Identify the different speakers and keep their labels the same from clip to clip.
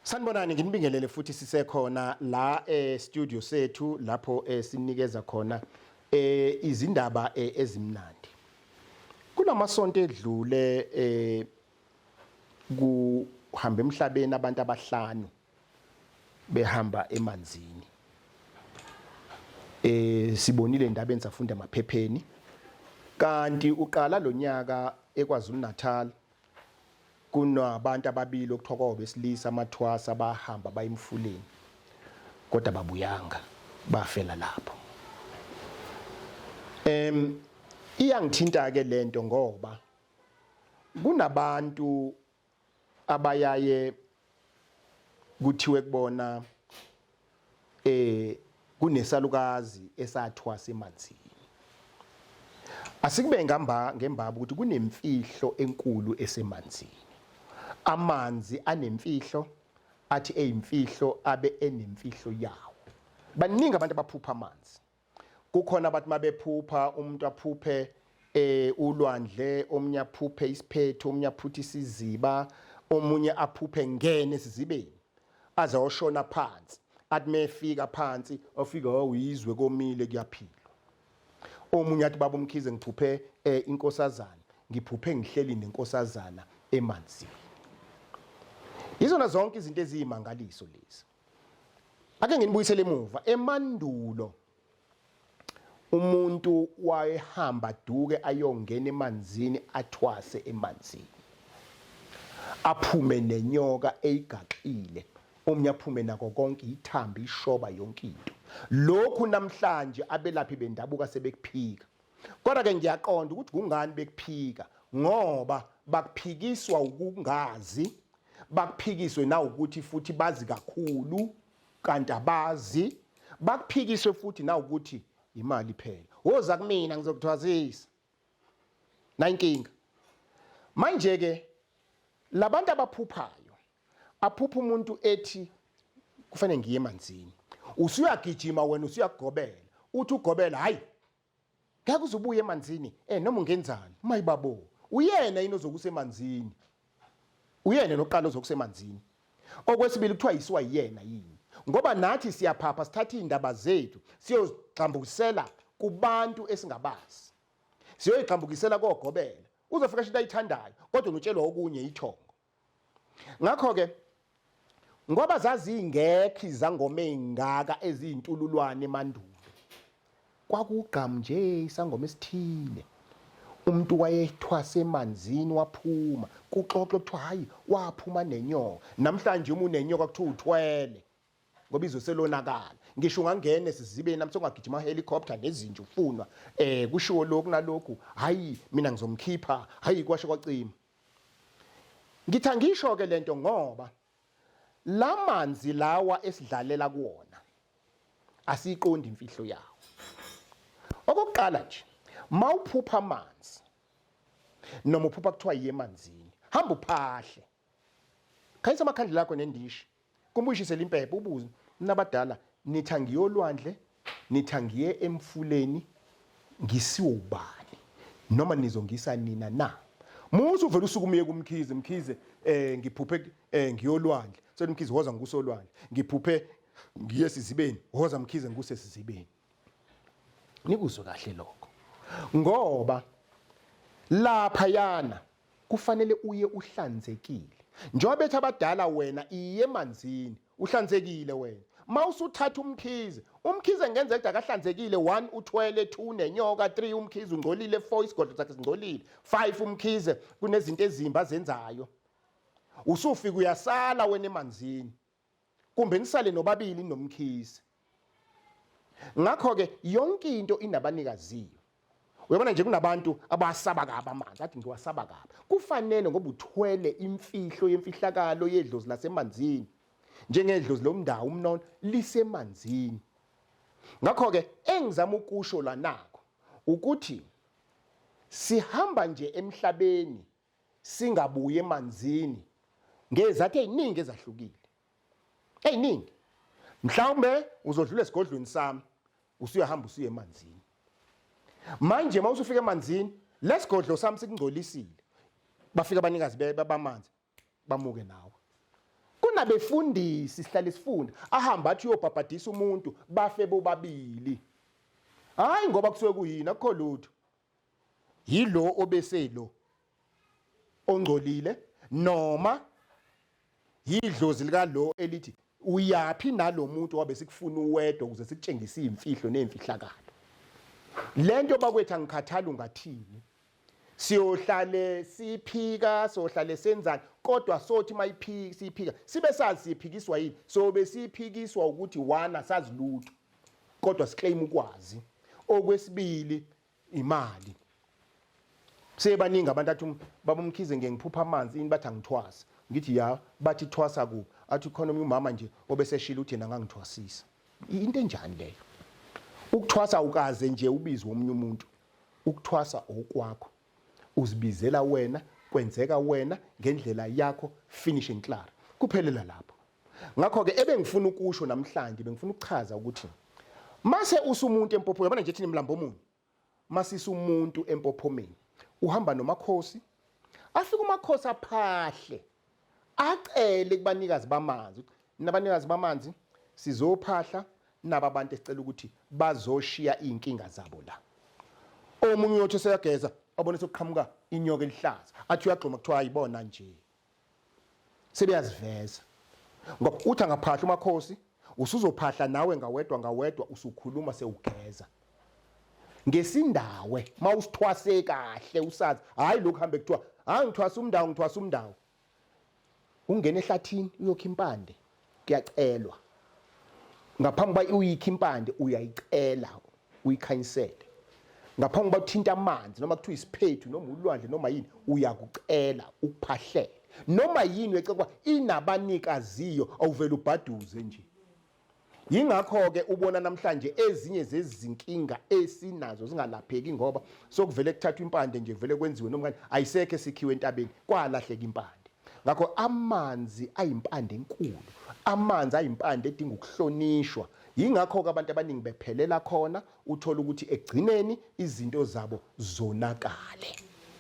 Speaker 1: Sanibonani, nginibingelele futhi sisekhona la e studio sethu lapho esinikeza khona izindaba ezimnandi. Kulamasonto edlule kuhamba emhlabeni abantu abahlanu behamba emanzini. Sibonile indaba safunda emaphepheni kanti uqala lonyaka eKwaZulu Natal Kunabantu ababili okuthiwa kwawobesilisa amathwasa bahamba baye emfuleni kodwa babuyanga bafela lapho. Iyangithinta ke lento ngoba kunabantu abayaye kuthiwe kubona kunesalukazi esathwasa emanzini. Asikube ngamba ngembaba ukuthi kunemfihlo enkulu esemanzini. Amanzi anemfihlo athi eyimfihlo abe enemfihlo yawo. Baningi abantu abaphupha amanzi. Kukhona abathi mabephupha umuntu aphuphe ulwandle, omunye aphuphe isiphethu, omunye aphuthe isiziba, omunye aphuphe ngene esizibeni aze oshona phansi, athi mefika phansi ofika uyizwe komile kuyaphilwa. Omunye athi baba uMkhize ngiphuphe inkosazana, ngiphuphe ngihleli nenkosazana emanzini. Izona zonke izinto eziyimangaliso lezi. Ake nginibuyisele emuva emandulo umuntu wayehamba duke ayongena emanzini athwase emanzini aphume nenyoka eyigaxile omunye aphume nako konke ithambo ishoba yonke into. Lokhu namhlanje abelaphi bendabuka sebekuphika, kodwa ke ngiyaqonda ukuthi kungani bekuphika, ngoba bakuphikiswa ukungazi, bakuphikiswe nawukuthi futhi bazi kakhulu kanti abazi, bakuphikiswe futhi nawukuthi imali phela, woza kumina ngizokuthwasisa. Nayinkinga manje ke labantu abaphuphayo, aphupha umuntu ethi kufanele ngiye emanzini, usuyagijima wena usuyagobela, uthi ugobela hayi ngeke uze ubuye emanzini noma ungenzani mayibabo, uyena yini ozokusemanzini, uyena noqala ozokusemanzini. Okwesibili kuthiwa yisiwa yena yini, ngoba nathi siyaphapha sithatha izindaba zethu siyozigxambukisela kubantu esingabazi, siyoyigxambukisela kogobela, uzofika into ayithandayo kodwa unotshelwa okunye ithongo. Ngakho ke ngoba zazingekho izangoma ezingaka eziyintululwane emandulo, kwakugqamu nje isangoma esithile, umuntu wayethwase emanzini waphuma, kuxoxwe kuthiwa hayi waphuma nenyoka. Namhlanje uma unenyoka kuthiwa uthwele ngoba izwe selonakala, ngisho ungangena esizibeni namhlanje ungagijima helicopter nezinja ufunwa, kushiwo lokhu nalokhu, hayi mina ngizomkhipha, hayi kwasho kwacima. Ngithi angisho ke lento ngoba lamanzi lawa esidlalela kuwona asiyiqondi imfihlo yawo. Okokuqala nje, mawuphupha amanzi noma uphupha kuthiwa yiye emanzini, hamba uphahle, khanyisa amakhandlela akho nendishi, kumbuyishisele impepho, ubuze nabadala, nithi angiyolwandle, nithi angiye emfuleni, ngisiwe ubani noma nizongisa nina na? Musa uvela usuke umiye kuMkhize, Mkhize ngiphuphe ngiyolwandle, sethi Mkhize woza ngikusolwandle, ngiphuphe ngiye esizibeni, woza Mkhize ngikusesizibeni. Nikuzwe kahle lokho, ngoba lapha yana kufanele uye uhlanzekile. Njengoba bethi abadala wena iye emanzini uhlanzekile wena, mawusuthatha uMkhize, uMkhize ngenzeka ukuthi akahlanzekile, 1 uthwele, 2 nenyoka, 3 uMkhize ungcolile, 4 isigodlo sakhe singcolile, 5 uMkhize kunezinto ezimbi azenzayo. Usufika uyasala wena emanzini, kumbe nisale nobabili noMkhize. Ngakho ke yonke into inabanikaziyo. Uyabona nje kunabantu abasaba kabi amanzi, athi ngiwasaba kabi. Kufanele ngoba uthwele imfihlo yemfihlakalo yedlozi lasemanzini. Njengedlozi lomndawo umnono lisemanzini. Ngakho-ke engizama ukusho la nakho ukuthi sihamba nje emhlabeni singabuyi emanzini ngezathu eziningi ezahlukile. Eziningi. Mhlawumbe uzodlula esigodlweni sami usuyahamba usuye emanzini. Manje uma usufika emanzini lesigodlo sami sikungcolisile. Bafika abanikazi bamanzi bamuke nawe. Kunabefundisi sihlale sifunda ahamba athi uyobhabhadisa umuntu bafe bobabili. Hayi ngoba kusuke kuyini akukho lutho. Yilo obeselo ongcolile noma yidlozi likalo elithi uyaphi nalomuntu wabe sikufuna uwedwa ukuze sikutshengise imfihlo nemfihlakalo. Lento bakwethu angikhathali ungathini. Siyohlale siphika, sohlale senzani kodwa sothi mayiphika siyiphika sibe sazi siphikiswa yini sobe siphikiswa ukuthi wana sazi lutho kodwa siclaim ukwazi. Okwesibili imali. Sebaningi abantu athi baba uMkhize ngiye ngiphupha amanzi ini bathi angithwasa. Ngithi ya bathi thwasa kuphi? Athi khona omunye umama nje obeseshilo uthi yena ngangithwasisa. Into enjani leyo? Ukuthwasa awukaze nje ubizwe omunye umuntu. Ukuthwasa okwakho. Uzibizela wena, kwenzeka wena ngendlela yakho finish and klaar. Kuphelela lapho. Ngakho-ke ebengifuna ukusho namhlanje bengifuna ukuchaza ukuthi mase usumuntu empophomeni yabona nje thina mlambo omunye masisa umuntu empophomeni uhamba nomakhosi afike umakhosi aphahle acele kubanikazi bamanzi nabanikazi bamanzi sizophahla naba abantu esicela ukuthi bazoshiya izinkinga zabo la omunye uyothi seyageza abone sekuqhamuka inyoka elihlaza athi uyagxuma kuthiwa ayibona nje sebeyaziveza ngoba uthi angaphahla umakhosi usuzophahla nawe ngawedwa ngawedwa usukhuluma sewugeza ngesindawe mawusithwase kahle usazi hayi lokhu hambe kuthiwa hayi ngithwasa umndawo ngithwasa umndawo ungena ehlathini uyokha impande kuyacelwa ngaphambi kuba uyikhe impande uyayicela uyikhanyisele ngaphambi kuba uthinta amanzi noma kuthiwa isiphethu noma ulwandle noma yini uyakucela ukuphahlele noma yini uyacela kuba inabanikaziyo awuvele ubhaduze nje Yingakho-ke ubona namhlanje ezinye zezinkinga esinazo zingalapheki ngoba sokuvele kuthathwa impande nje kuvele kwenziwe noma kanje ayisekho esikhiwe entabeni kwalahleka impande. Ngakho amanzi ayimpande enkulu, amanzi ayimpande edinga ukuhlonishwa. Yingakho-ke abantu abaningi bephelela khona, uthole ukuthi ekugcineni izinto zabo zonakale.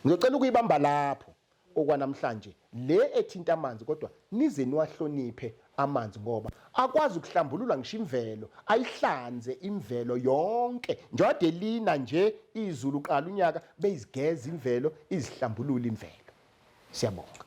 Speaker 1: Ngizocela ukuyibamba lapho. Okwanamhlanje le ethinta amanzi kodwa nize niwahloniphe amanzi ngoba akwazi ukuhlambulula ngisho imvelo ayihlanze imvelo yonke njengoba lina nje izulu uqala unyaka beyizigeza imvelo izihlambulula imvelo. Siyabonga.